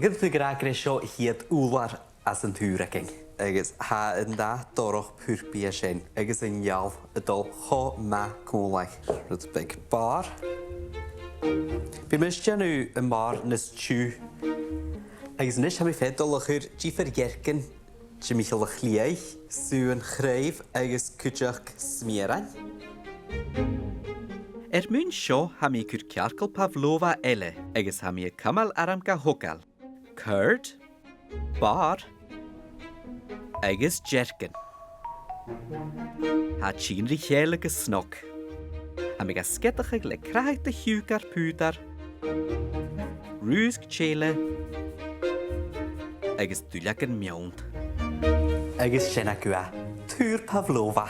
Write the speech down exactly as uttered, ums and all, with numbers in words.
Ged a tha gu robh seo a' chiad ùrlar às an tùr againn. Agus tha an dath dorch purpaidh an sin, agus an geal a' dol cho math còmhla. Rud beag bàrr. Bidh mise a' dèanamh am bàrr nas tiugh. Agus a-nis tha mi fhèin a' dol a chur diofar dhearcan timcheall a' chlèibh, sùghan chraoibh agus cuideachd smiarain. Air muin seo tha mi a' cur cearcall pavlova eile agus tha mi a' cumail orm ga thogail. Curd, bàrr agus dearcan. Tha iad a' tighinn ri chèile gu snog. Tha mi ga sgeadachadh le crathadh de shiùcar pùdar, rùsg tèile agus duilleagan meannt. Agus sin agaibh e, tùr pavlova.